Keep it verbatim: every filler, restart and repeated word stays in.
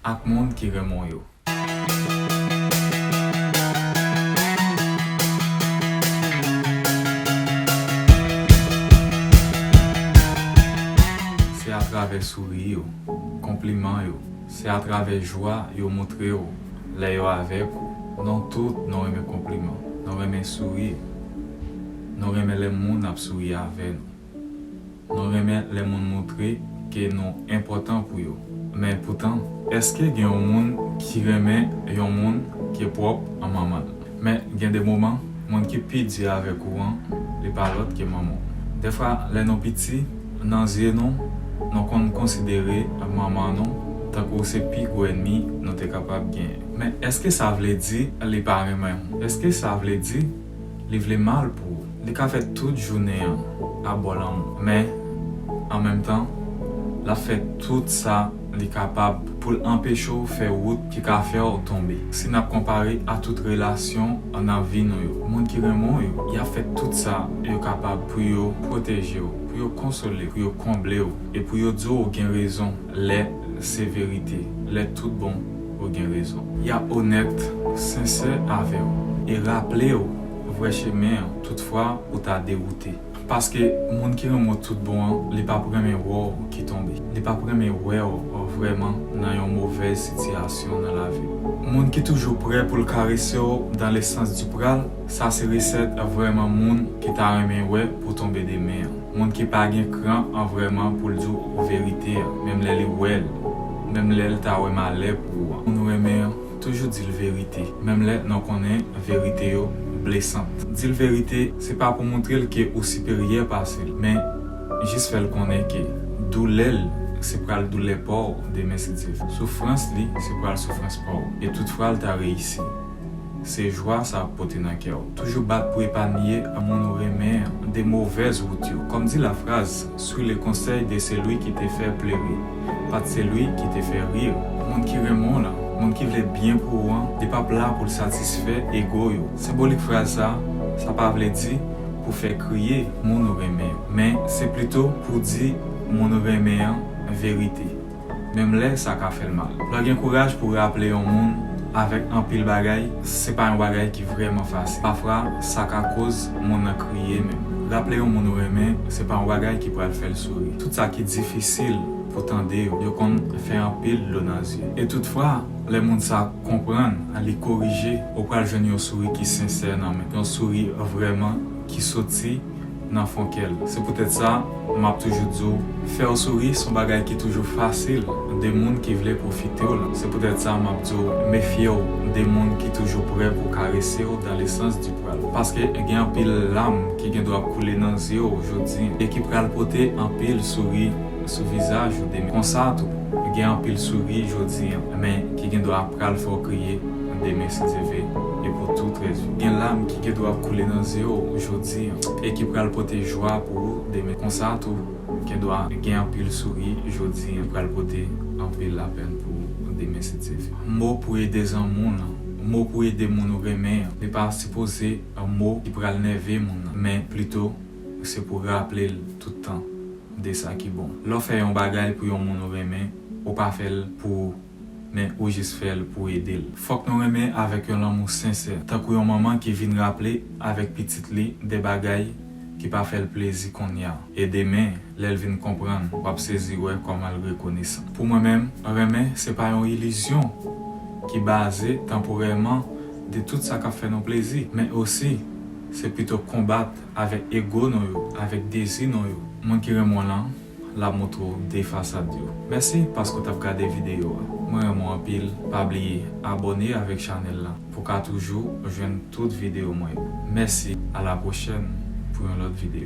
ak moun ki renmen w yo. Se atravè souri yo, konpliman yo, se atravè jwa yo montre w lè yo avèk ou. Nou tout, nou renmen konpliman, nou renmen souri, nou renmen lè moun ap souri avè nou. Nou renmen lè moun montre ke nou enpòtan pou yo. Men poutan, èske gen yon moun ki renmen yon moun ki pwòp an manman l? Men gen de moman, moun ki pi di avèk ou an, li pa lòt ke manman w. Dèfwa, lè nou piti, nan zye nou, nou konn konsidere manman nou tankou se pi gwo ènmi nou te kapab genyen. Men èske sa vle di li pa renmen w? Èske sa vle di li vle mal pou ou? Li ka fè tout jounen an ap ba w lanmou, men an menm tan, l ap fè tout sa li kapab pou l anpeche w fè wout ki ka fè w tonbe. Si n ap konpare a tout relasyon nan vi nou yo, moun ki renmen w yo, y ap fè tout sa yo kapab pou yo pwoteje w, pou yo konsole w, pou yo konble w, e pou yo di w ou gen rezon lè se verite, lè tout bon ou gen rezon. Y ap onèt, sensè avè w, e raple w vrè chemen an, toutfwa ou ta dewoute. Paske moun ki renmen w tout bon an, li p ap renmen wè w ki tonbe. Li p ap renmen wè w vrèman nan yon movèz sitiyasyon nan lavi. Moun ki toujou prè pou l karese w dans le sens du poil, sa se resèt vrèman moun ki ta renmen wè pou tonbe demen an. Moun ki pa gen kran an vrèman pou l di w verite an, menm lè li wè l, menm lè l ta wè malè pou ou an. Moun ou renmen an, toujou di l verite, menm lè nou konnen verite yo blesant. Di l verite, se pa pou montre l ke ou siperyè pase l, men jis fè l konnen ke doulè l, se pral doulè pa w demen si Dye vle. Soufrans li, se pral soufrans pa w. E tout fwa l ta reyisi, se jwa sa ap pote nan kè w. Toujou bat pou epanye moun ou renmen an de movèz wout yo. Kòm di lafraz, suis le conseil de celui qui te fait pleurer, pas de celui qui te fait rire. Moun ki renmen w lan, moun ki vle byen pou ou an, li p ap la pou l satisfè ego yo. Senbolik fraz sa, sa pa vle di pou fè kriye moun ou renmen yo, men se plito pou di moun ou renmen an verite, menm lè sa ka fè l mal. Lè w gen kouraj pou raple yon moun avèk anpil bagay, se pa yon bagay ki vrèman fasil. Pafwa, sa ka koz moun nan kriye menm. Raple yon moun ou renmen, se pa yon bagay ki pral fè l souri. Tout sa ki difisil pou tande yo, yo konn fè anpil dlo nan zye. E toutfwa, lè moun sa konprann, li korije, ou pral jwenn yon souri ki sensè nan men, yon souri vrèman ki soti nan fon kè l. Se poutèt sa, m ap toujou di w, fè w souri se yon bagay ki toujou fasil de moun ki vle pwofite w lan. Se poutèt sa, m ap di w, mefye w de moun ki toujou prè pou karese w dans le sens du poil. Paske gen anpil lam ki gen dwa ap koule nan zye w jodi an e ki pral pote anpil souri sou vizaj ou demen. Konsa tou, gen anpil souri jodi an, men ki gen dwa pral fè w kriye demen si Dye vle, e pou tout rès vi w. Gen lam ki gen dwa ap koule nan zye w jodi an, e ki pral pote jwa pou ou demen. Konsa tou, gen dwa gen anpil souri jodi an, ki pral pote anpil lapèn pou ou demen si Dye vle. Mo pou ede zanmi w lan, mo pou ede moun ou renmen an, li pa sipoze mo ki pral nève moun nan, men plito se pou raple l tout tan de sa ki bon. Lè w fè yon bagay pou yon moun ou renmen, ou pa fè l pou ou, men ou jis fè l pou ede l. Fòk nou renmen avèk yon lanmou sensè, tankou yon manman ki vin raple avèk pitit li de bagay ki pa fè l plezi kounye a. E demen, lè l vin konprann, w ap sezi wè kòman l rekonesan. Pou mwen menm, renmen se pa yon ilizyon ki baze tanporèman de tout sa k ap fè nou plezi, men osi se pito konbat avèk ego nou yo, avèk dezi nou yo. Moun ki renmen w lan, l ap montre w de fasad yo. Mèsi paske w t ap gade videyo a. Mwen renmen w anpil. Pa bliye abòne avèk chanèl la pou w ka toujou jwenn tout videyo mwen yo. Mèsi, a la pwochèn pou yon lòt videyo.